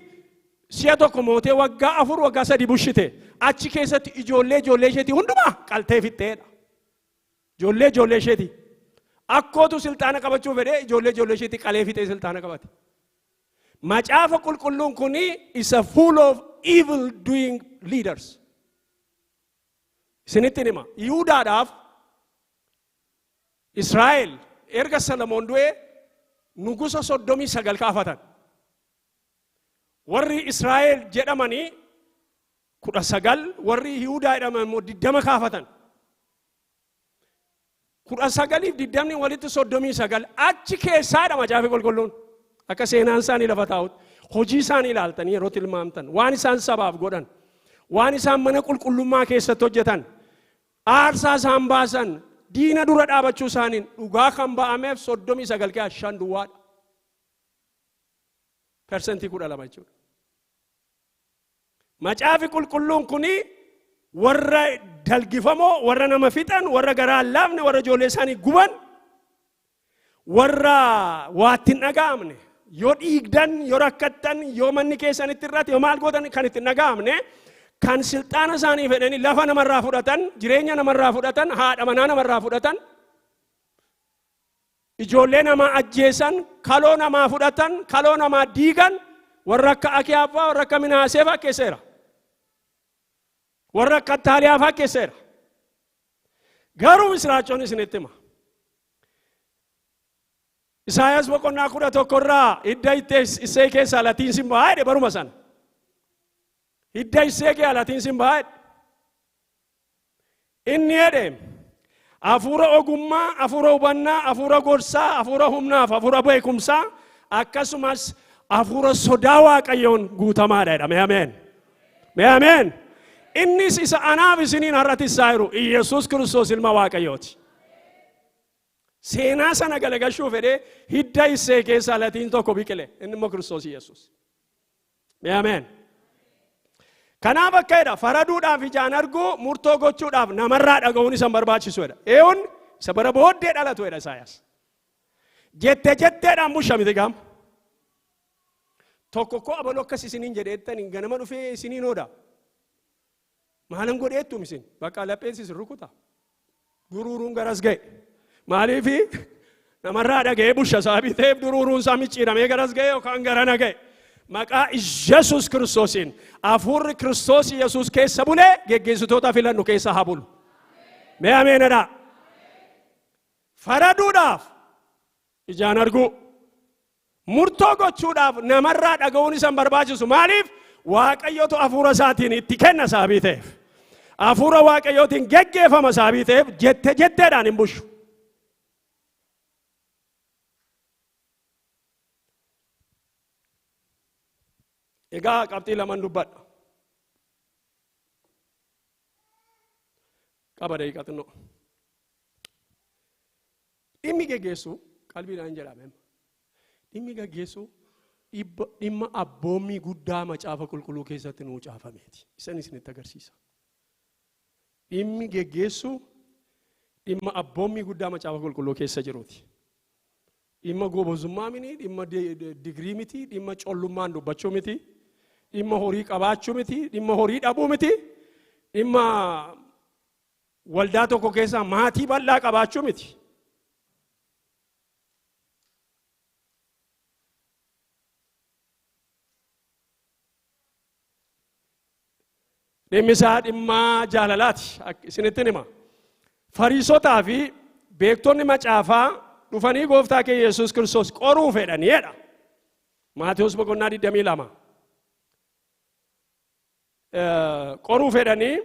si'a tokko mootee waggaa 4, waggaa 3 bushite. Achi keessatti ijoollee ijoollee isheetii hundumaa qaltee fixxeedha. Ijoollee ijoollee isheetii. Akkootu silxaana qabachuu fedhee ijoollee ijoollee isheetii qalee fixee silxaana qabate. Macaafa qulqulluun kuni is a full of evil doing leaders. Isinitti hima. Yihudaadhaaf Israa'el erga Salamoon du'ee nugusa 39 kaafatan. Warri Israa'el jedhamanii 19, warri Yihudaa jedhaman immoo 20 kaafatan. 19f 20ni walitti 39. Achi keessaadha macaafi qulqulluun. Akka seenaan isaanii lafa taa'utti. Hojii isaanii ilaaltanii yeroo tilmaamtan, waan isaan sabaaf godhan, waan isaan mana qulqullummaa keessatti hojjetan, aarsaa isaan baasan, diina dura dhaabachuu isaaniin dhugaa kan ba'ameef 39 keessaa 5 duwwaadha. 12% jechuudha. Macaafi qulqulluun kuni warra dalgifamoo, warra nama fixan, warra garaa hin laafne, warra ijoollee isaanii guban, warra waatti hin dhaga'amne, yoo dhiigdan, yoo rakkattan, yoo manni keessanitti irratti, yoo maal gootan kan itti hin dhaga'amne, kan silxaana isaanii fedhanii lafa namarraa fudhatan, jireenya namarraa fudhatan, haadha manaa namarraa fudhatan, ijoollee namaa ajjeesan, kaloo namaa fudhatan, kaloo namaa diigan, warra akka Akiyaaffaa, warra akka Minaasee fakkeesseera. Warra akka Attaaliyaa fakkeesseera. Garuu misiraachoon isinitti hima. Isaayaas boqonnaa 11 irraa hidda Isee keessaa latiin sin bahaa jedhe baruma sana. Hidda Isee keessaa latiin sin bahaa jedhe. Inni jedhe hafuura ogummaa, hafuura hubannaa, hafuura gorsaa, hafuura humnaaf, hafuura beekumsaa, akkasumas hafuura sodaa Waaqayyoon guutamaadha jedha. Mee ameen. Mee ameen. Innis isa anaaf isiniin har'a tissaa jiru Iyyasuus Kiristoos ilma Waaqayyooti. Seenaa sana galagalchuu fedhee hidda Isee keessaa latiin tokko biqile. Inni immoo Kiristoos Iyyasuus. Mee ameen. Kanaaf akka jedha, faraduudhaaf ijaan arguu, murtoo gochuudhaaf namarraa dhaga'uun isa hin barbaachisu jedha. Eewwan isa bara booddee dhalatu jedha Isaayaas. Jette jetteedhaan busha miti gaama. Tokko koo abaluu akkas isiniin jedheettan ganama dhufee isiniin ooda. Maalan godheettum isin? Bakka lapheen isin rukuta. Duruuruun garas ga'e. Maaliifi namarraa dhaga'ee busha sababii ta'eef duruuruun isaa micciiramee garas ga'e yookaan garana ga'e. Maqaa Yesuus Kiristoosiin hafuurri Kiristoos Yesuus keessa bulee geggeessitoota filannu keessa haa bulu. Mee ameenadhaa. Faraduudhaaf ijaan arguu. Murtoo gochuudhaaf namarraa dhaga'uun isa hin barbaachisu. Maaliif? Waaqayyotu hafuura isaatiin itti kenna sababii ta'eef. Hafuura Waaqayyootiin geggeeffama sababii ta'eef jette jetteedhaan hin bushu. Egaa qabxii laman dubbadha. Qaba daqiiqaa xinnoo. Dhimmi geggeessuu qalbiidhaan jedhame. Dhimmi geggeessuu dhimma abboommii guddaa macaafa qulqulluu keessatti nuu caafameeti. Isan isinitti agarsiisa. Dhimmi geggeessuu dhimma abboommii guddaa Macaafa Qulqulluu keessa jiruuti. Dhimma gobozummaa miti, dhimma digirii miti, dhimma collummaan dubbachuu miti, dhimma horii qabaachuu miti, dhimma horii dhabuu miti, dhimma waldaa tokko keessaa maatii bal'aa qabaachuu miti. Dhimmi isaa dhimma jaalalaati. Isinittin hima. Fariisotaa fi beektonni macaafaa dhufanii gooftaa keenya Yesuus Kiristoos qoruu fedhanii jedha. Maatewos boqonnaa 22. Qoruu fedhanii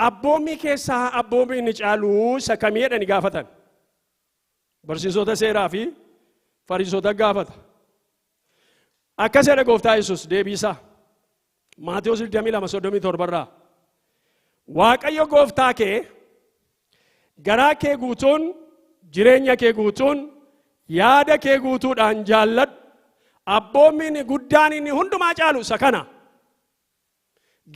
abboommii keessaa abboommii inni caalu isa kamii jedhanii gaafatan. Barsiisota seeraa fi fariisota gaafata. Akkas jedha gooftaa Yesuus deebii isaa. Maatewos 22:37 irraa. Waaqayyo gooftaa kee garaa kee guutuun, jireenya kee guutuun, yaada kee guutuudhaan jaalladhu. Abboommiin guddaan inni hundumaa caalu isa kana.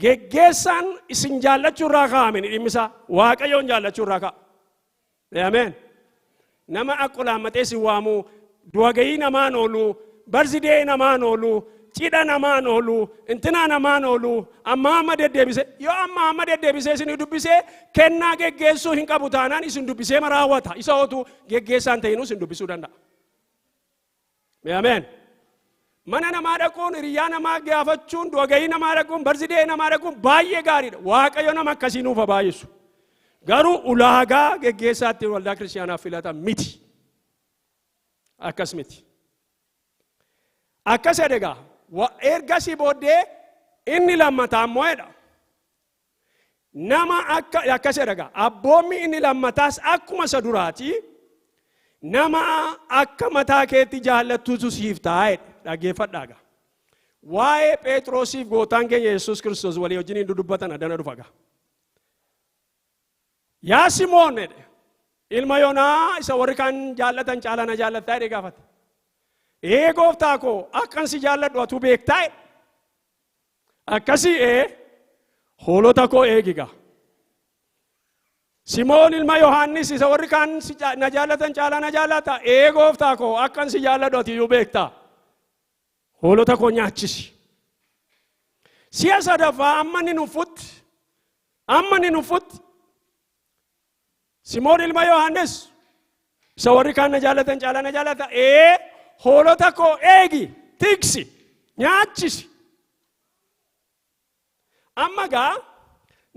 Geggeessaan isin jaallachuu irraa kaa'ame ni dhimmi isaa. Waaqayyoon jaallachuu irraa ka'a. Ameen. Nama akkolaammatee si waamu, du'a gahii namaan oolu, barzidee namaan oolu, cidha namaan oolu, intinaa namaan oolu, amma amma deddeebisee, yoo amma amma deddeebisee isin dubbisee kennaa geggeessuu hin qabu taanaan isin dubbisee raawwata. Isa otuu geggeessaan ta'inuu isin dubbisuu danda'a. Ameen. Mana namaa dhaquun, hiriyyaa namaa gaafachuun, du'a gahii namaa dhaquun, barzidee namaa dhaquun baay'ee gaariidha. Waaqayyo nama akkasii nuuf haa baay'isu. Garuu ulaagaa geggeessaatti waldaa kiristaanaaf filatan miti. Akkas miti. Akkas jedhe egaa. Ergasii booddee inni lammataa immoo jedha. Nama akka akkas jedha egaa abboommi inni lammataas akkuma isa duraati nama akka mataa keetti jaallattutu siif ta'a jedhe dhaggeeffadhaa egaa. Waa'ee Phexrosiif gooftaan keenya Yesuus Kiristoos walii wajjin hin dudubbatan adana dhufa egaa. Yaa Simoon jedhe ilma Yoonaa isa warri kaan jaallatan caalaa na jaallattaa jedhee gaafate. Ee gooftaa koo akkan si jaalladhu atuu beektaa jedhe. Akkasii ee hoolota koo eegiga. Simoon ilma Yohaannis isa warri kaan na jaallatan caalaa na jaallata. Ee gooftaa koo akkan si jaalladhu ati iyyuu beekta. Hoolota koo nyaachisi. Si'a sadaffaa amma inni nuffutti amma inni nuffutti Simoon ilma Yohaannis isa warri kaan na jaallatan caalaa na jaallata. Ee hoolota koo eegi, tiksi, nyaachisi. Amma gaa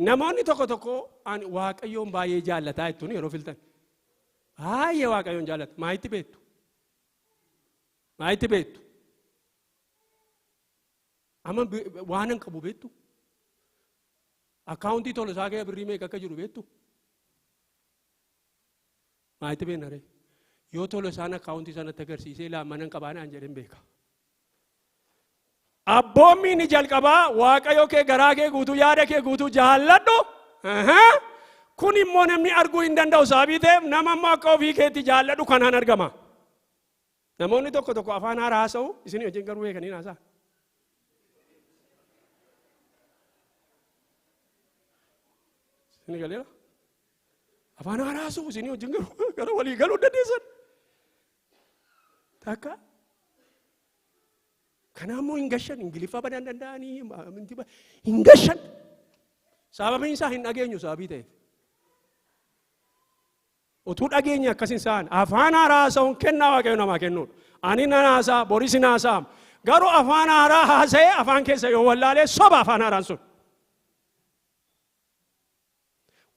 namoonni tokko tokko ani Waaqayyoon baay'ee jaallataa jettuun yeroo filtan. Baay'ee Waaqayyoon jaallata. Maa itti beektu? Maa itti beektu? Amma waan hin qabu beektu? Akkaawuntii Tolosaa kee birrii meeqa akka jiru beektu? Maa itti beekna ree? Yoo Tolosaan akkaawuntii sanatti agarsiisee laa mana hin qabaa naan jedheen beeka. Abboommiin ni jalqabaa Waaqayyo kee garaa kee guutuu yaada kee guutuu jaalladhu. Kun immoo namni arguu hin danda'u sababii ta'eef nama immoo akka ofii keetti jaalladhu kanaan argama. Namoonni tokko tokko afaan haaraa haasa'u isin wajjin garuu beekanii haasa'a. Isin galeera? Afaan haaraa haasa'u isin wajjin garuu gara walii galuu dandeessan. Takka. Kanaa immoo hin gashan Ingiliffaa badaan danda'anii hin gashan. Sababiin isaa hin dhageenyu sababii ta'eef. Utuu dhageenye akkas hin sa'an. Afaan haaraa haasa'uun kennaa Waaqayyo namaa kennuudha. Ani nan haasa'a, boris hin haasa'amu. Garuu afaan haaraa haasa'ee afaan keessa yoo wallaalee soba afaan haaraan sun.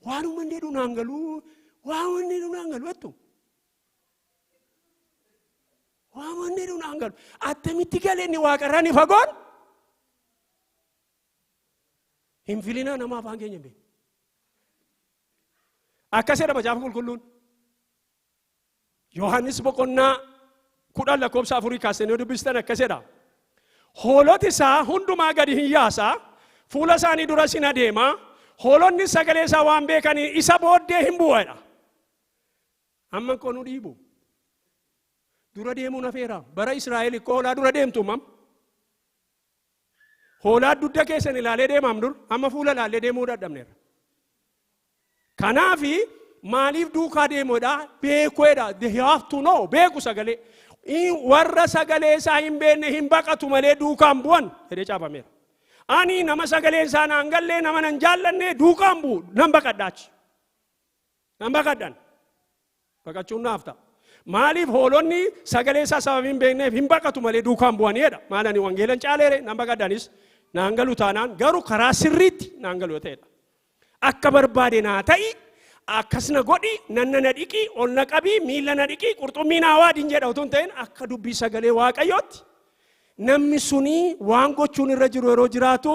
Waanuma inni jedhu naan galuu, waanuma inni jedhu naan galu jettu. Waanuma inni jedhu naan galu. Attamitti galee inni waaqarraa ni fagoon? Hin filinaa nama afaan keenya hin beekne. Akkas jedha Macaafa Qulqulluun. Yohaannis boqonnaa 10 lakkoofsa afurii kaastanii yoo dubbistan akkas jedha. Hooloti isaa hundumaa gadi hin yaasa, fuula isaanii duras hin adeema, hoolonni sagalee isaa waan beekanii isa booddee hin bu'u jedha. Amma koo nu dhiibu. Dura deemuun hafeera. Bara Israa'el ikkoo hoolaa dura deemtu mam. Hoolaa dugda keessan ilaalee deemaam dur amma fuula ilaalee deemuu dadhabneerra. Kanaafi maaliif duukaa deemuudha? Beekuudha. They have to know. Beeku sagalee. Warra sagalee isaa hin beekne hin baqatu malee duukaan bu'an jedhee caafameera. Ani nama sagaleen isaa naan gallee, nama nan jaallanne duukaan bu'u, nan baqadha achi. Nan baqadhan. Baqachuun naaf ta'a. Maaliif? Hoolonni sagalee isaa sababii hin beekneef hin baqatu malee duukaan bu'anii jedha. Maal, ani wangeelan caaleere? Nan baqadhanis naan galu taanaan garuu karaa sirriitti naan galu yoo ta'edha. Akka barbaade naa ta'i, akkas na godhi, nanna na dhiqi, ol na qabii, miila na dhiqi, qurxummii naa waadin jedha utuu hin ta'in, akka dubbii sagalee Waaqayyootti namni suni waan gochuun irra jiru yeroo jiraatu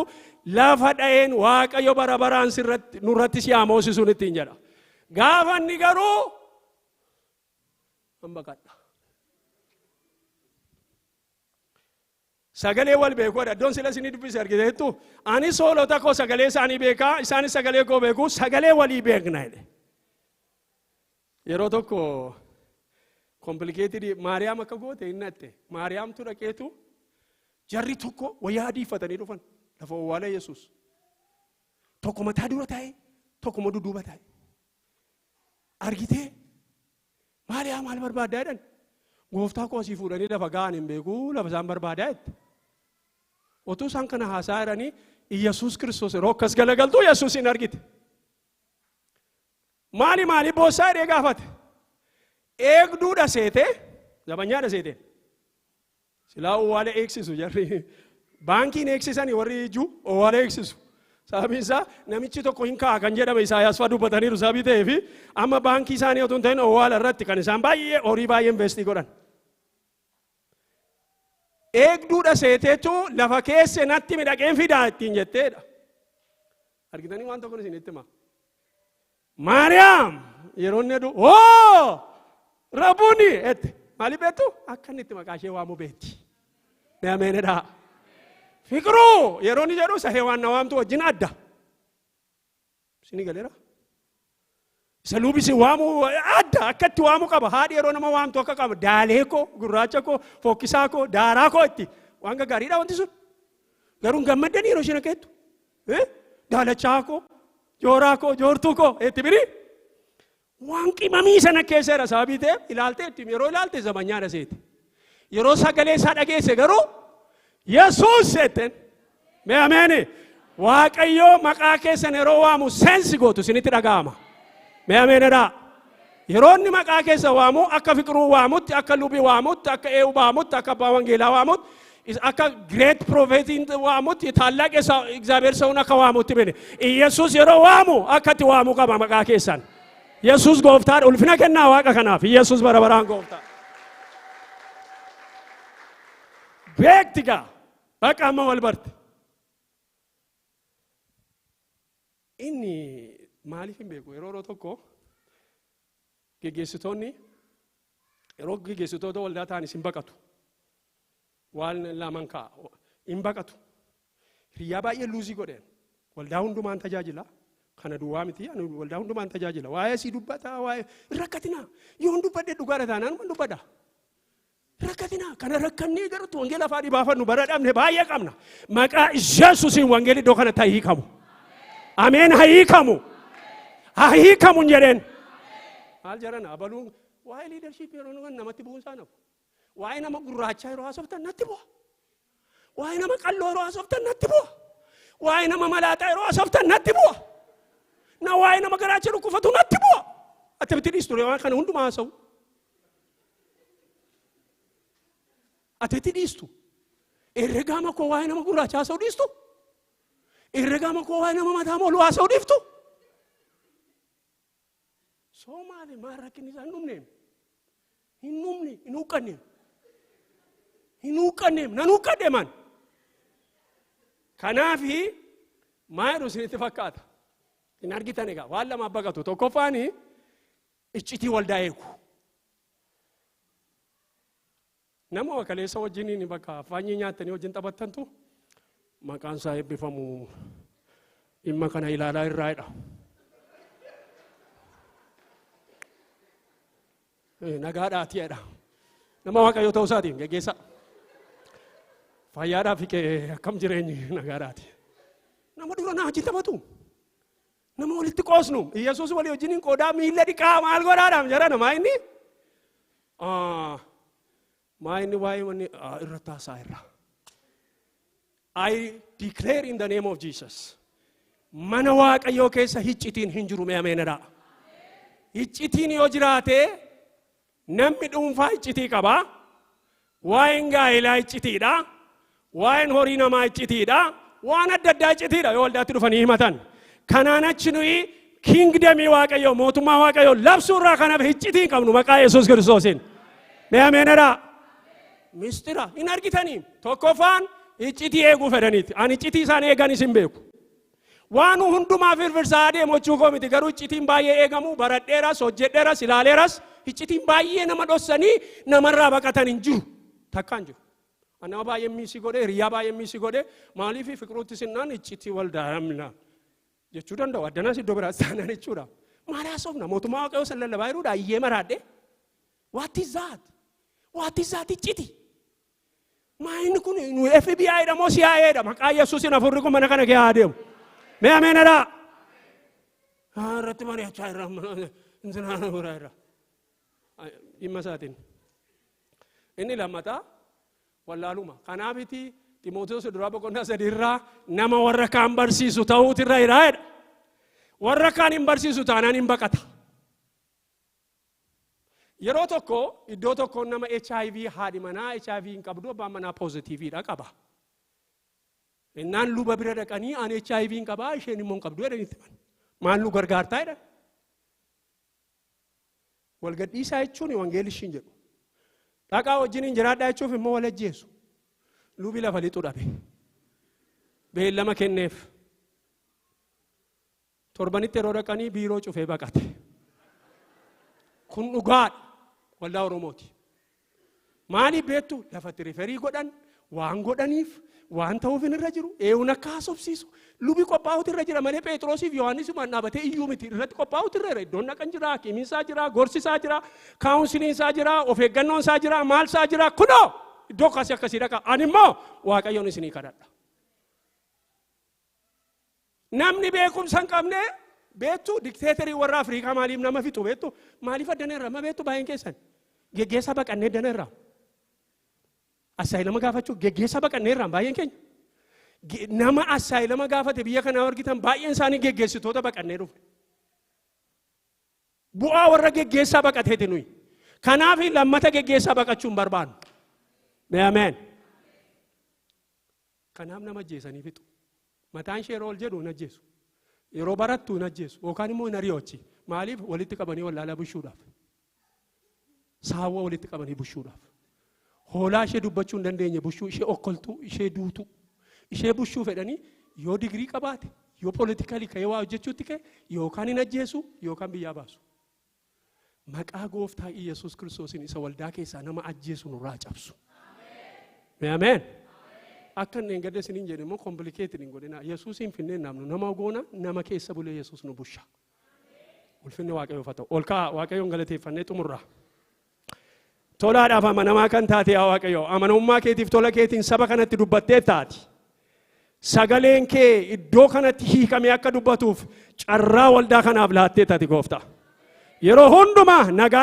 lafa dha'een Waaqayyo bara baraan sirratti nurratti si hamoosisuun ittiin jedha. Gaafa inni garuu nan baqadha. Sagalee wal beekuudha. Iddoon sila isinii dubbise argiteettu. Anis hoolota koo sagalee isaanii beekaa, isaanis sagalee koo beeku, sagalee walii beekna jedhe. Yeroo tokko complicated Maariyaam akka goote hin natte. Maariyaamtu dhaqeetu, jarri tokko wayyaa adii uffatanii dhufan lafa owwaala Yesuus. Tokko mataa dura taa'e, tokko immoo dudduuba taa'e. Argitee, "Maariyaam, maal barbaaddaa?" jedhan. "Gooftaa koo asii fuudhanii lafa ga'an hin beeku, lafa isaan barbaadaa," jette. Otuu isaan kana haasaa jiranii Iyyasuus Kiristoos yeroo akkas galagaltu Yesuus hin argite. "Maali, maali boossaa?" jedhee gaafate. Eegduudha seete, zabanyaadha seete. Silaa owwaala eegsisu jarri. Baankiin eegsisanii warri ijuu owwaala eegsisu. Sababiin isaa namichi tokko hin ka'a kan jedhame Isaayaas fa'aa dubbataniiru sababii ta'eef, amma baankii isaanii otoo hin ta'in owwaala irratti kan isaan baay'ee horii baay'ee invest godhan. Eegduudha seeteetu lafa keesse natti midhaqeen fidaa ittiin jetteedha. Argitanii, waan tokko isinitti hima. "Maariyaam" yeroo inni jedhu, "Hoo, Rabuuni!" jette. Maaliif beektu? Akka inni itti maqaa ishee waamu beekti. Mee ameenedha. "Fiqiruu" yeroo inni jedhu isa heewaan na waamtu wajjin adda. Isinii galeera? Isa luubisi waamu adda, akka itti waamu qaba. Haadhi yeroo nama waamtu akka qaba. Daalee koo, gurraacha koo, fokkisaa koo, daaraa koo itti. Waan gaggaariidha wanti sun. Garuu hin gammaddanii yeroo isheen akka jettu? Daalachaa koo, jooraa koo, joortuu koo itti biri. Waan qimamii sana keessa jira sababii ta'eef ilaaltee itti yeroo ilaalte zamanyaadha seete. Yeroo sagalee isaa dhageesse garuu "Yesuus" jetteen. Mee ameeni. Waaqayyoo maqaa keessan yeroo waamu sense gootu, isinitti dhaga'ama. Mee ameenedha. Yeroo inni maqaa keessa waamu akka Fiqiruu waamutti, akka Lubii waamutti, akka Eewu waamutti, akka Abbaa Wangeelaa waamutti, akka great prophetiin waamutti, ታላቅ እግዚአብሔር ሰውን akka waamutti bene. Iyesuus yeroo waamu akka itti waamu qaba maqaa keessan. Yesuus gooftaadha. Ulfina kennaa Waaqa kanaaf. Yesuus bara baraan gooftaa. Beekti gaa. Bakka amma wal barte. Inni maaliif hin beeku, yeroo tokko geggeessitoonni yeroo geggeessitoota waldaa ta'anis hin baqatu. Waan lamaan ka'a. Hin baqatu. Hiriyaa baay'ee lose godheen. Waldaa hundumaan tajaajila. Kana duwwaa miti, ani waldaa hundumaan tajaajila. Waa'ee sii dubbata, waa'ee hin rakkatinaa. Yoon dubbadhe dhugaadha taanaan man dubbadha. Rakkatinaa kana rakkannee garuutti wangeela afaan dhibaafannu bara dhabne baay'ee qabna. Maqaa Yesuusiin wangeelli iddoo kanatti haa hiikamu. Ameen, haa hiikamu. Haa hiikamu hin jedheen. Maal jedhan, abaluun waa'ee leadership yeroo nuyi namatti bu'uun isaa nafu. Waa'ee nama gurraachaa yeroo haasoftan natti bu'a. Waa'ee nama qalloo yeroo haasoftan natti bu'a. Waa'ee nama malaaxaa yeroo haasoftan natti bu'a. Na waa'ee nama garaacha dhukkufatu natti bu'a. Attamitti dhiistu waan kana hundumaa haasa'u? Attamitti dhiistu? Herregaama koo waa'ee nama gurraachaa haasa'u dhiistu? Herregaama koo waa'ee nama mataa mooluu haasa'u dhiiftu? Soo maali, maal rakkinni isaa? Hin dhumneem. Hin dhumne, hin huqqanneem. Hin huqqanneem, nan huqqadhe man. Kanaafi maa jedhu isinitti fakkaata? Hin argitan egaa, waan lamaaf baqatu. Tokkoffaani iccitii waldaa eegu. Nama wakaleessa wajjiniin bakka afaanyii nyaattanii wajjin taphattantu maqaan isaa eebbifamu dhimma kana ilaalaa irraadha. Nagaadhaati jedha. Nama Waaqayyoo ta'uu isaatiin geggeessa. Fayyaadhaa fi akkam jireenyi nagaadhaati. Nama dura naa wajjin taphatu. Nama walitti qoosnu. Iyyasuus walii wajjin qoodaa miilla dhiqaa maal godhaadhaam jara namaa inni. Maa inni waa'ee wanni irratti haasaa irra. I declare in the name of Jesus. Mana Waaqayyoo keessa hiccitiin hin jiru, mee ameenadha. Hiccitiin yoo jiraate, namni dhuunfaa hiccitii qaba. Waa'een gaa'elaa hiccitiidha. Waa'een horii namaa hiccitiidha. Waan adda addaa hiccitiidha yoo waldaatti dhufanii himatan. Kanaan achi nuyi kingdomii Waaqayyoo, mootummaa Waaqayyoo labsuu irraa kanaaf hiccitii hin qabnu maqaa Yesuus Kiristoosiin. Mee ameenadha. Mistira hin argitanii? Tokkoffaan iccitii eeguu fedhaniiti. Ani iccitii isaan eeganis hin beeku. Waan hundumaa firfirsaa adeemu koo miti, garuu iccitiin baay'ee eegamu baradheeras, hojjedheeras, ilaaleeras. Iccitiin baay'ee nama dhossanii namarraa baqatan hin jiru. Takkaan jiru. Nama baay'ee miss godhe, hiriyaa baay'ee miss godhe. Maaliif fiqiruutti sinnaan iccitii waldaa namna jechuu danda'u. Addanaas iddoo biraas taanaan jechuudha. Maal haasofna? Mootummaa Waaqayyoo san lallabaa jiruudha iyyee maraadhe. What is that? What is that icciti? Maa inni kun nu FBI dha moo CIA dha? Maqaa Yesuusin afurri kun mana kana kee haa deemu. Mee ameenadhaa. Irratti mari'achaa irra intinaa irra irra. Dhimma isaatiin. Inni lammataa wallaaluma. Kanaafiti Ximooteos duraa boqonnaa 3 irraa nama warra kaan barsiisu ta'uutu irra jira jedha. Warra kaan hin barsiisu taanaan hin baqata. Yeroo tokko iddoo tokko nama HIV, haadhi manaa HIV hin qabdu, abbaan manaa positiveiidha qaba. Innaan luba bira dhaqanii, "Ani HIV hin qabaa, isheen immoo hin qabdu," jedhanitti himan. "Maal nu gargaartaa?" jedhan. Walgadhiisaa jechuun wangeelli ishiin jedhu. Dhaqaa wajjin hin jiraadhaa jechuuf immoo wal ajjeesu. Lubi lafa lixu dhabe. Beellama kenneef. Torbanitti yeroo dhaqanii biiroo cufee baqate. Kun dhugaadha. Waldaa Oromooti. Maaliif beektu? Lafatti refer godhan waan godhaniif waan ta'uuf hin irra jiru. Eewun akka haasofsiisu. Lubi qophaa'utu irra jira malee Phexrosiif Yohaannis dhaabatee iyyuu miti. Irratti qophaa'utu irra jira. Iddoon dhaqan jira, hakiimiinsaa jira, gorsisaa jira, counseliinsaa jira, of eeggannoonsaa jira, maalsaa jira. Kunoo iddoo akkasii akkasii dhaqa. Ani immoo Waaqayyoon isinii kadhadha. Namni beekumsa hin qabne, beektu, dictatorii warra Afrikaa maaliif nama fixu beektu? Maaliif addana irra ma beektu? Baay'een keessan geggeessaa baqannee addana irraa. Asylum gaafachuu geggeessaa baqannee irraa baay'een keenya. Nama asylum gaafate biyya kanaa argitan, baay'een isaanii geggeessitoota baqannee dhufne. Bu'aa warra geggeessaa baqateeti nuyi. Kanaaf lammata geggeessaa baqachuu hin barbaannu. Mee ameen. Kanaaf nama ajjeesanii fixu. Mataan ishee yeroo ol jedhu hin ajjeesu. Yeroo barattu hin ajjeesu. Yookaan immoo hin ari'ochi. Maaliif? Walitti qabanii wallaalaa bushuudhaaf. Saawwa walitti qabanii bushuudhaaf. Hoolaa ishee dubbachuu hin dandeenye bushuu, ishee okkoltuu, ishee duutuu. Ishee bushuu fedhanii yoo digirii qabaate, yoo politically ka'ee waa hojjechuutti ka'e, yookaan hin ajjeesu yookaan biyyaa baasu. Maqaa Gooftaa Iyyasuus Kiristoosiin isa waldaa keessaa nama ajjeesu nurraa cabsu. Mee ameen. Akka inni hin gadda isiniin jedhe immoo complicated hin godhina. Yesuusiin finneen namnu nama goona, nama keessa bulee Yesuus nu busha. Ulfinni Waaqayyoof haa ta'u. Ol ka'a, Waaqayyoon galateeffannee xumurra. Tolaadhaaf amanamaa kan taate yaa Waaqayyo, amanamummaa keetiif tola keetiin saba kanatti dubbattee taati. Sagaleen kee iddoo kanatti hiikamee akka dubbatuuf carraa waldaa kanaaf laattee taati, Gooftaa. Yeroo hundumaa nagaan